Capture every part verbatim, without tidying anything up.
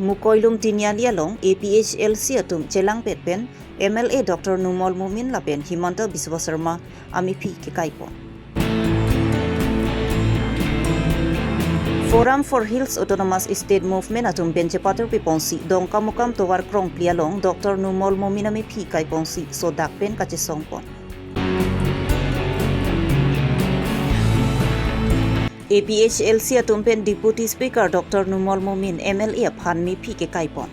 Mukoilum Tiniali along A P H L C atum chelangpet pen M L A Doctor Numal Momin lapen Himanta Biswa Sarma amephi kekaipon. Forum for Hills Autonomous State Movement atum pen chepatur piponsi Dongkamukam tovar krongpli along Doctor Numal Momin amephi kaiponsi sodak pen kachesongpon. A P H L C atum pen Deputy Speaker Doctor Numal Momin M L A aphan mephi kekaipon.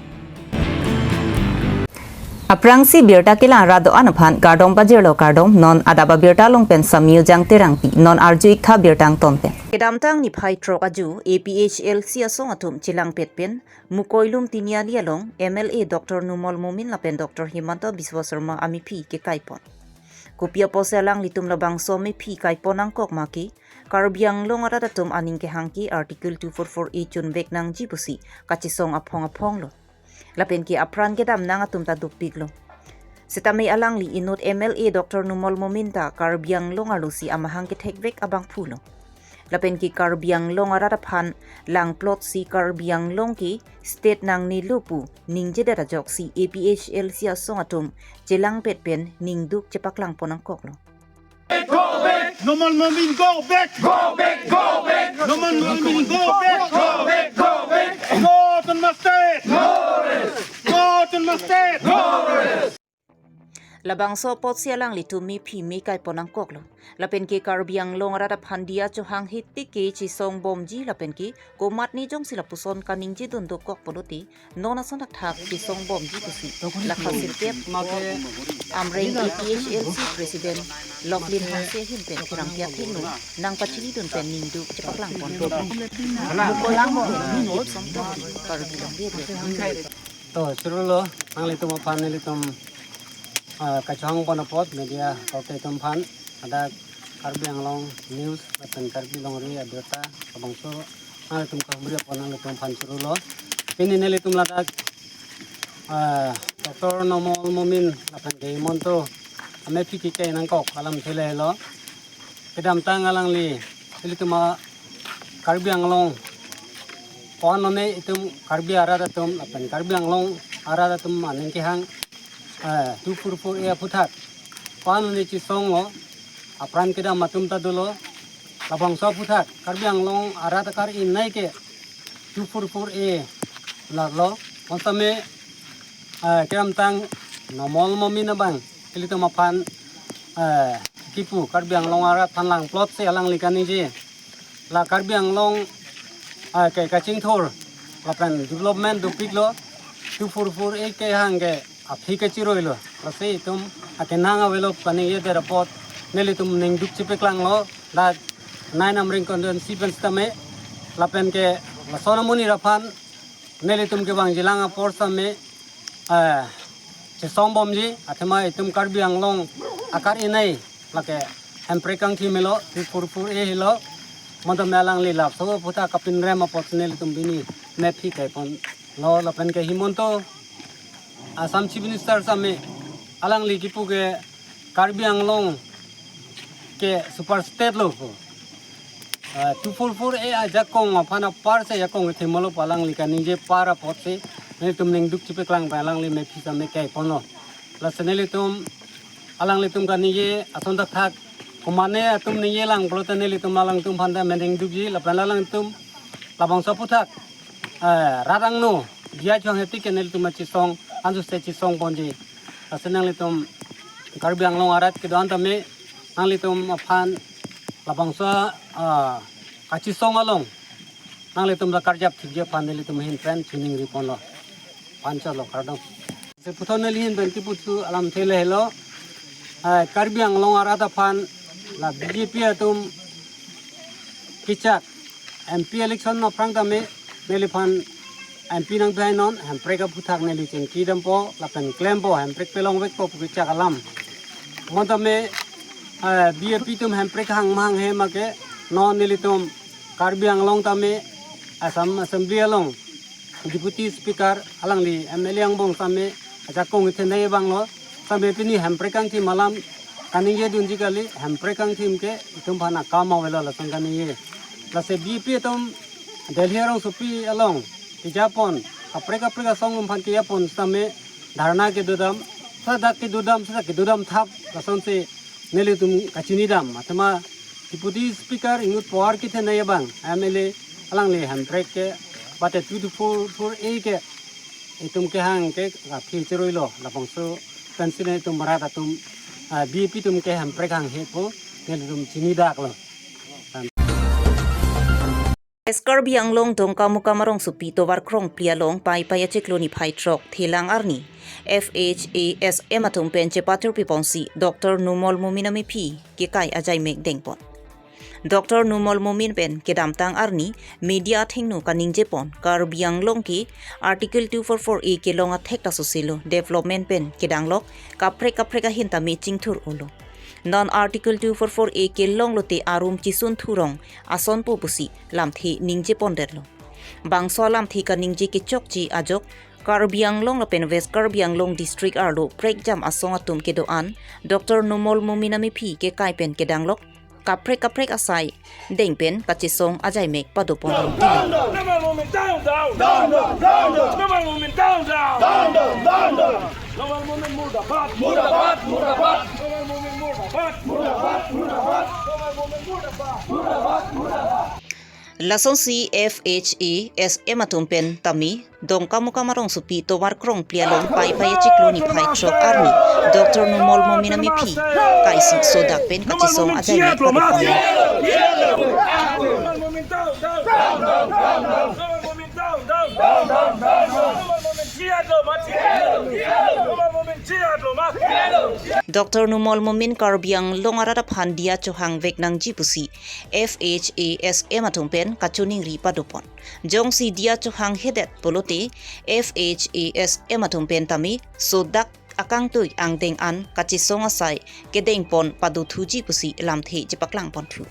Aphrangsi birta kelang ra do-an aphan kardom pajirlo, kardom. Non adap abirta along pen Samiu Jangterangpi, non arju-ik tha birta angton pen. Kedamtang niphai throk aju A P H L C asong atum chelangpet pen Mukoilum Tiniali along M L A Doctor Numal Momin lapen Doctor Himanta Biswa Sarma amephi kekaipon. Kopi apotsi alanglitum labangso amephi kaipon nangkok ma ke, Karbi Anglong arat atum aning kehang ke Article two four four A chunvek nangji pusi kachesong aphong aphong lo. Lapen ke apran kedam nang atum ta dukpik lo. Setame alangli inut M L A Doctor Numal Momin ta Karbi Anglong arlosi amahang kethekvek abangphu lo. Lapen ke Karbi Anglong arat aphan langplotsi Karbi Anglong ke state nangnelo pu ningjedet ajoksi A P H L C asong atum chelangpet pen ningduk chepaklangpon nangkok lo. Go back! Numal Momin, go back! Go back! Go back! Numal Momin, go back! Go back! Go back! Go Autonomous State! Go Autonomous State! Labangso apotsi alanglitum mephi mekaipon nangkok lo. Lapen ke Karbi Anglong arat aphan diya chohang hitik ke chesongbomji lapen ke komatne jongsi lapuson kaningjedun dokok pulote non ason thakthak chesongbomji pusi Lakha Sirkep Amreng A P H L C President Loklin Hanse ahin pen pherangke athengno nangpachinidun pen ningduk chepaklangpon. Mukoi Langmo Ipsomtong Karbi Anglong Radio. To, surulo, nanglitum aphan nelitum ah, kachongpon apot media korte atum aphan, ada Karbi Anglong News lapen Karbi Longri abirta labangso nanglitum kahumri apot nanglitum aphan surulo. Pini nelitum ladak ah, Doctor Numal Momin lapen ke Himanta amephi kekai nangkok alamthe lelo. Kedamtang alangli ilitum a Karbi Anglong, ko-an lone itum Karbi arat atum lapen Karbi Anglong arat atum aning kehang eh, two four four A aphuthak ko-an lone chesonglo, apran kedam atum ta dolo. Labangso aphuthak Karbi Anglong arat akar-inei ke two four four A lalo. Bonsitame eh, kedamtang Numal Momin abang ilitum aphan eh, kipu Karbi Anglong arat aphan langplotsi alangli kaningje, la Karbi Anglong eh, ke kachingthur lapen development dopiklo, two four four A kehang ke aphi kachiroilo. Lasi itum akenang avelo kaningjedet apot nelitum ningduk chepaklanglo, la nine Amreng constituency pen sitame lapen ke lason amonit aphan nelitum kevangjilang apor sitame eh, chesongbomji, athema itum Karbi Anglong akar-inei lake hemprek kangthim helo, two four four A helo. Bonta me alangli labangso aphuthak kapinrem apot nelitum pini mephi kaiponlo, lapen ke Himanta Assam Chief Minister sitame alangli kipu ke Karbi Anglong ke super state lo. Ah, two four four A ajakong aphan apar si ajakong kethemolo pu alangli kaningje apar apotsi nelitum ningduk chepaklang pen alangli mephi sitame kaiponlo. Lasi nelitum alanglitum kaningje ason thakthak komatne atum ningjelang pulote nelitum alangtum aphan ta meningdukji lapen alangtum labangso aphuthak eh, rat angno diya chohang hitik ke nelitum chesong, ansu se chesongponji. Lasi nanglitum Karbi Anglong arat kedo-an tame nanglitum aphan labangso ah, kachesong along nanglitum ta karjap thikji aphan nelitum ahin pen choningriponlo. Panchalo, kardom. Lasi puthot neli ahin pen kipu thu alamthe lelo. Ah, Karbi Anglong arat aphan la B J P atum kechak M P election aphrang tame neliphan M P nangpihai, non hemprek aphuthak neli chingki dampo lapen klempo, hemprek pelongvekpo pu kechak alam. Bonta me eh, B J P atum hemprek hang mahang he make non nelitum Karbi Anglong tame Assam Assembly along Deputy Speaker alangli M L A angbong tame ajakong kethenei abanglo. Tame pini hemprek kangthim alam kaningjedunji kali, hemprek kangthim ke itum aphan akam avelo lason kaningje. Lasi B J P atum Delhi arongsopi along kejapon Kaprek kaprek asong atum aphan ke yapon sitame dharna kedodam, sadak kedodam, sadak kedodam thap, lasonsi nelitum kachinidam. Athema Deputy Speaker inut po-ar kethenei abang M L A alangli hemprek ke bate two two four four A ke itum kehang ke aphi cheroilo, labangso pensi nelitum rat atum, ah, B J P atum ke hemprek hanghe pu nelitum chinidaklo. West Karbi Anglong Dongkamukam arongsopi tovar krongphli along Paipai achiklo niphai throk Thelang arni F H A S M atum pen chepathurpi ponsi Doctor Numal Momin amephi kekai ajaimek dengpon. Doctor Numal Momin pen kedamtang arni media athengno kaningjepon Karbi Anglong ke Article two four four A kelong athek ta soselo development pen kedanglok kaprek kaprek ahin tame chingthur-olo. Non Article two four four A kelong lote arum chisun thurong asonpo pusi lamthe ningjeponderlo. Bangso alamthe kaningje kechokche ajok Karbi Anglong lapen West Karbi Anglong district arlo prekjam asong atum kedo-an Doctor Numal Momin amephi kekai pen kedanglok kaprek kaprek asai deng pen kachesong ajaimek padopon. Down, down, down, down. Numal Momin down, down. Down, down, down, down. Numal Momin down, down, down, down. Numal Momin murdabad. Murdabad, murdabad. Numal Momin murdabad. Murdabad, murdabad. Numal Momin murdabad. Murdabad, murdabad. Lasonsi F H A S M atum pen tame Dongkamukam arongsopi tovar krongphli along Paipai achiklo niphai throk arni Doctor Numal Momin amephi kaisi sodak pen kachesong ajaimek padopon. Doctor Numal Momin Karbi Anglong arat aphan diya chohang vek nangji pusi F H A S M atum pen kachiningri padopon. Jongsi diya chohanghedet pulote F H A S M atum pen tame sodak akangtui angdeng an kachesong asai kedengpon padothuji pusi lamthe chepaklangponthu.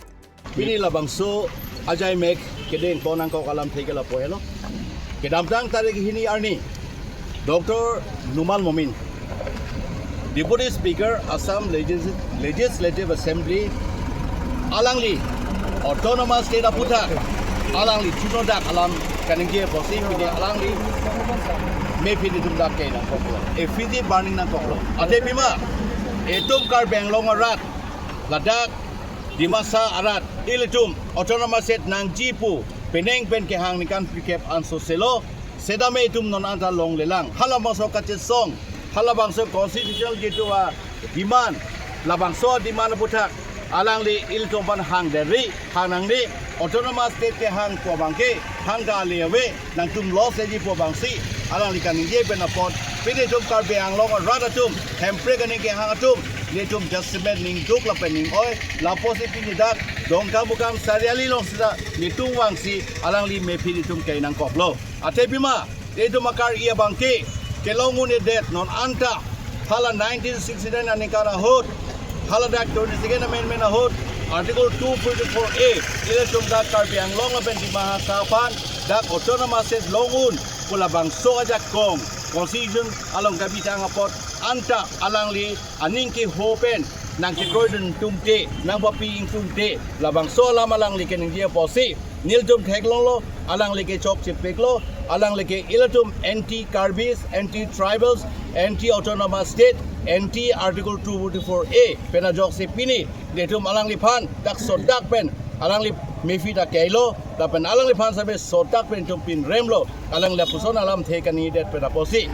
Pini labangso ajaimek kedengpon nangkok alamthe ke lapu-elo. Kedamtang tarik hini arni Doctor Numal Momin, Deputy Speaker, Assam Legis-, Legislative Assembly, alangli Autonomous State aputhak alangli chunodak alam kaningje apotsi pini alangli mephi nelitum dak kai nangkoklo, effigy burning nangkoklo. Athe pima itum Karbi Anglong arat, ladak Dimasa arat, ilitum Autonomous State nangji pu penang pen kehang ningkan phlikep an soselo, setame itum non anta longlelang. Halabangso kachesong, halabangso constitutional jitu a-demand, labangso a-demand aputhak alangli ilitum aphan hangderi, hang nangri, Autonomous State kehang pu abangke hang kali ave, nangtum loss eji pu abangsi alangli kaningje pen apot, pini itum Karbi Anglong arat atum, hemprek aning kehang atum, nelitum jasemet ningduk lapen ning-oi, lapusi pini dak Dongkamukam chariali along sita nelitum vangsi alangli mephi nelitum kai nangkoklo. Athe pima itum akar-i abangke kelong un-edet non anta hala nineteen sixty-nine aningkan ahut, hala dak twenty-second Amendment ahut, Article two forty-four A, ilitum dak Karbi Anglong lapen Dima Hasao aphan dak Autonomous State long un pu labangso ajakong Constitution along kabithang apot anta alangli aning keho pen nangkekroidun tumte, nangpapi ingtungte, labangso alam alangli keningje apotsi nelitum theklonglo, alangli ke chokchepiklo, alangli ke ilitum anti-Karbis, anti-tribals, anti-autonomous state, anti-Article two forty-four A pen ajoksi pini nelitum alangliphan dak sodak pen alangli mephi ta kailo, lapen alangliphan sitame sodak pen itum pinremlo, alangli lapuson alamthe kaningjedet pen apotsi.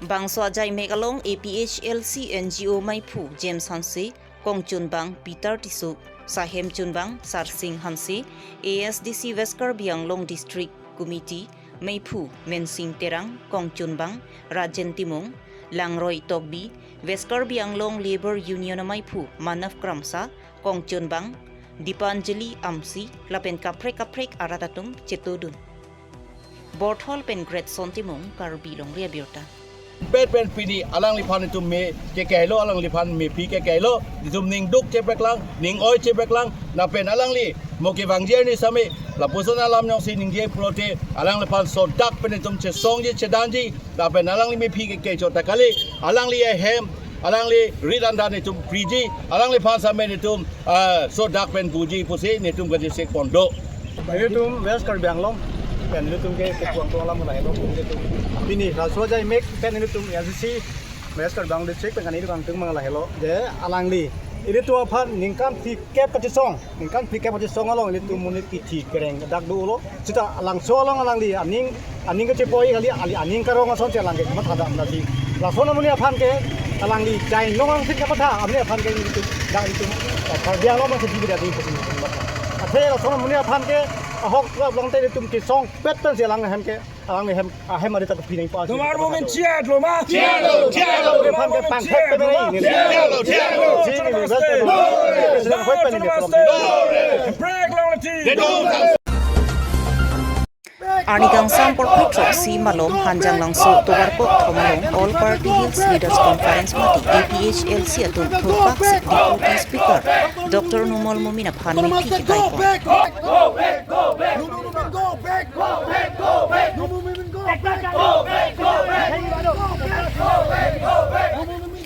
Bangso ajaimek along A P H L C N G O maiphu James Hanse, kongchunbang Peter Tisso, sahem chunbang Sarsing Hanse, A S D C West Karbi Anglong District Committee maiphu Mensing Terang, kongchunbang Rajen Timung, Langroi Tokbi, West Karbi Anglong Labour Union amaiphu Manav Kramsa, kongchunbang Dipanjali Amsi, lapen kaprek kaprek arat atum chetodun. Borthol pen Greatson Timung, Karbi Longri Abirta. Pet pen pini alangliphan itum me kekailo, alangliphan mephi kekailo, itum ningduk chepeklang, ning-oi chepeklang, lapen alangli mo kevangji arni sitame, lapuson alam jongsi ningje pulote, alangliphan sodak pen itum chesongji chedanji, lapen alangli mephi kekechot ta kali, alangli ahem, alangli rit andan itum priji, alangliphan sitame itum, ah, sodak pen buji pusi nelitum kachesek pon do. Itum West Karbi Anglong Nelitum ke kepuang tuang alam lahelo, nelitum. Pini laso ajai mek pen nelitum A D C, West Karbi Anglong District pen kani itu kangtung mang lahelo. Je alangli, ilitum aphan ningkan phlikep kachesong, ningkan phlikep kachesong along ilitum monit kithi kereng dak dolo. Seta labangso along alangli aning, aning kachepoi kali, ali aning karong asonsi alang ke kamatha dam lasi. Lason amonit aphan ke alangli chai nong angsit kamatha, amonit aphan ke ilitum, dak ilitum, eh, Karbi Anglong masih di beda di posisi kamatha. Athe lason amonit aphan ke ahok tuap long te ilitum kesong pet pensi alang ahem ke, alang ahem, ahem ari tak pinang pa. Nungmol Momin chia lo ma? Chia lo, chia lo. Amonit aphan ke pangthek pe nai. Chia lo, chia lo. Sini ni, President Hoi pen ni. Break long lati. Arni kangsam porphok throksi malom Hanjanglangso Tovarkot Thomalong All Party Hills Leaders Conference mate A P H L C atum thurpak si Deputy Speaker Doctor Nungmol Momin aphan methi kipipon.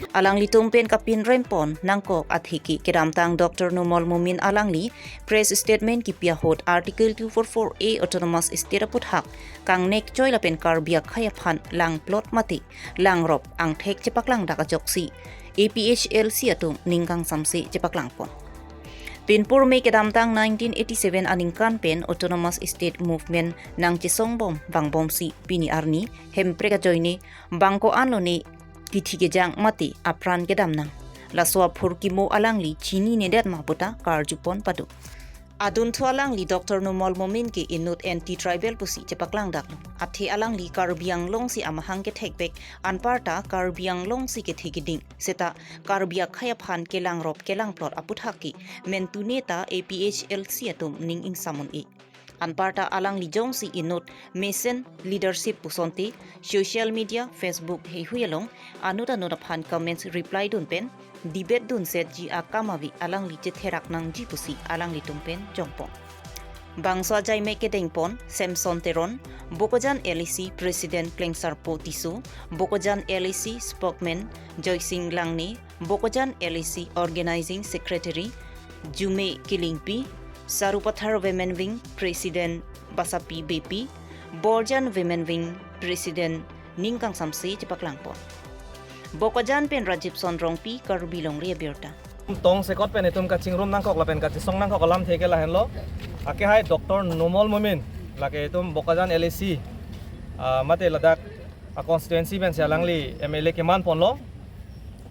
Alanglitum pen kapinrempon nangkok atheke kedamtang Doctor Nungmol Momin alangli press statement kipi ahut Article two four four A Autonomous State aputhak kangnek choi lapen Karbi akhei aphan langplot mate langrop angthek chepaklang dak ajoksi A P H L C atum ning kangsamse chepaklangpon. Pinpur me kedamtang nineteen eighty-seven aningkan pen Autonomous State Movement nangchesongbom vangbomsi pini arni Hemprek ajoine bang ko-an lone kithi kejang mate apran kedam nang. Laso aphurkimo alangli chininedet ma puta karjupon pado. Adunthu alangli Doctor Nungmol Momin ke inut anti-tribal pusi chepaklangdaklo. Athe alangli Karbi Anglong si amahang kethekbek anparta Karbi Anglong si kethe keding. Seta Karbi akhei aphan kelangrop kelangplot aputhak ke mentune ta A P H L C atum ning ingsamon e. Anparta alangli jongsi inut mesen leadership pusonte social media, Facebook heihui along anut anut aphan comments reply dun pen debate dunsetji akam ave alangli chetherak nangji pusi alanglitum pen jongpon. Bangso ajai me kedengpon Samson Teron, Bokajan L A C President Plengsarpo Tisso, Bokajan L A C Spokesman Joysing Langne, Bokajan L A C Organizing Secretary Jume Kilingpi, Sarupathar Women Wing President Basapi Beypi, Borjan Women Wing President ning kangsamse chepaklangpon. Bokajan pen Rajibson Rongpi, Karbi Longri Abirta. Tongsekot pen itum kachingrum nangkok lapen kachesong nangkok alamthe ke lahenlo. Akehai Doctor Nungmol Momin, lake itum Bokajan L A C, ah, mate ladak a constituency pensi alangli M L A kemanponlo.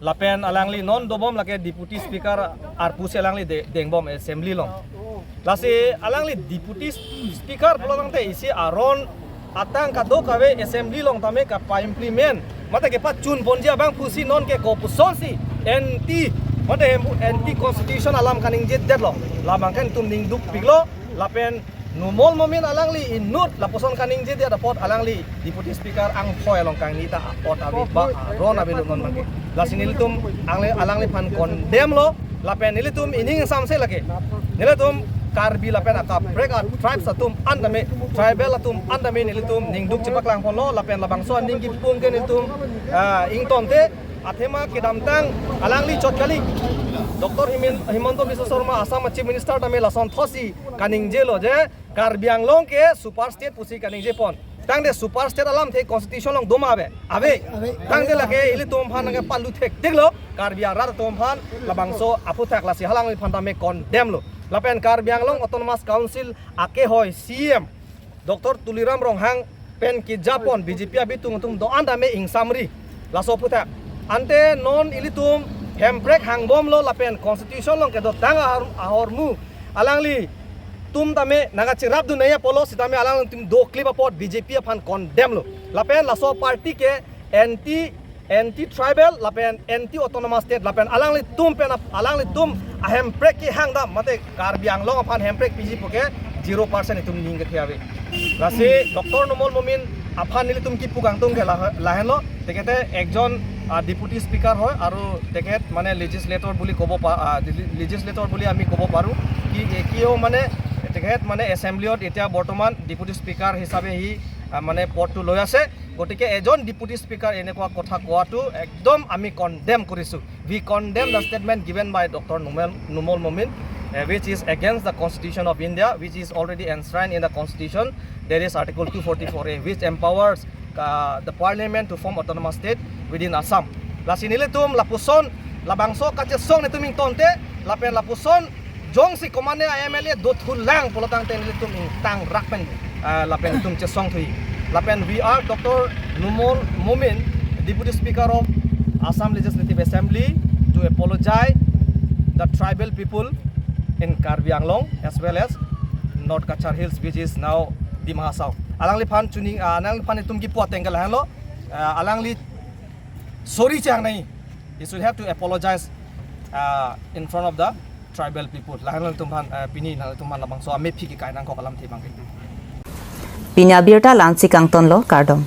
Lapen alangli non dobom lake Deputy Speaker arpu si alangli de-, dengbom assembly along. Lasi alangli Deputy Speaker pulo tangte isi aron atang kadokave assembly along tame kapa-implement mate kepachunponji abang pusi non ke kopusonsi anti, mate hem anti constitution alam kaningjedetlo. La abang ke itum ning dukpiklo lapen Nungmol Momin alangli inut lapuson kaningjedet apot alangli Deputy Speaker angphoi along kangni ta apot ave ba aron ave lo non abang ke. Lasi nelitum alangli, alangliphan condemn lo. Lapen nelitum ining ingsamse lake, nelitum Karbi lapen akaprek a tribes atum an tame, tribal atum an tame nelitum ning duk chepaklangponlo lapen labangso aning kipung ke nelitum, ah, ingtonte athema kedamtang alangli chot kali Doctor Himin-, Himanta Biswa Sarma Assam Chief Minister tame lasonthotsi kaningjelo je Karbi Anglong ke super state pusi kaningjepon. Tangte super state alamthe constitution along doma ave. Ave. Ave. Tangte lake ilitum aphan nangkepalu thektheklo. Karbi arat atum aphan labangso aphuthak lasi halangliphan tame condemn lo. Lapen Karbi Anglong Autonomous Council akehoi C E M Doctor Tuliram Ronghang pen kejapon B J P abitung atum do-an tame ingsamri. Laso aphuthak. Ante non ilitum hemprek hangbomlo lapen constitution along kedotang ahor-, ahormu alanglitum tame nangkacherapdun nangji apotlo sitame alanglitum doklip apot B J P aphan condemn lo. Lapen laso party ke anti, anti tribal lapen anti autonomous state lapen alanglitum pen ap-, alanglitum ahemprek kehangdam mate Karbi Anglong aphan hemprek piji puke zero percent itum ning kethe ave. Lasi Doctor Nungmol Momin aphan nelitum kipu kangtung ke lah-, lahenlo, তেখেতে একজন, আহ, deputy speaker হয় আৰু তেখেত মানে লেজিছলেটৰ বুলি ক'ব পা-, আহ, লেজি-, লেজিছলেটৰ বুলি আমি ক'ব পাৰোঁ। কি, কিয় মানে তেখেত মানে এছেম্বলিত এতিয়া বৰ্তমান ডেপুটি স্পিকাৰ হিচাপে সি, আহ, মানে পদটো লৈ আছে। গতিকে এজন ডেপুটি স্পিকাৰ এনেকুৱা কথা কোৱাটো একদম আমি কণ্ডেম কৰিছোঁ। We condemn the statement given by Doctor Nungmol, Nungmol Momin, uh, which is against the Constitution of India, which is already enshrined in the Constitution. There is Article two forty-four A, which empowers uh, the parliament to form autonomous state within Assam. Lasi nelitum lapuson labangso kachesong netum ingtonte, lapen lapuson jongsi komatne a-M L A dothulang pulotangte nelitum ingtangrak pen uh, lapen netum chesong thuji. Lapen we urge Doctor Numal Momin, Deputy Speaker of Assam Legislative Assembly, to apologize the tribal people in Karbi Anglong as well as North Cachar Hills, which is now Dima Hasao. Alangliphan chuning, uh, alangliphan netum kipu ateng ke lahenlo, uh, alangli sorry chehang nangji. He should have to apologize uh, in front of the tribal people. Lahenlo netum aphan, uh, pini nanglitum aphan labangso amephi kekai nangkok alamthe abang. Pini abirta la-ansi kangtonlo, kardom.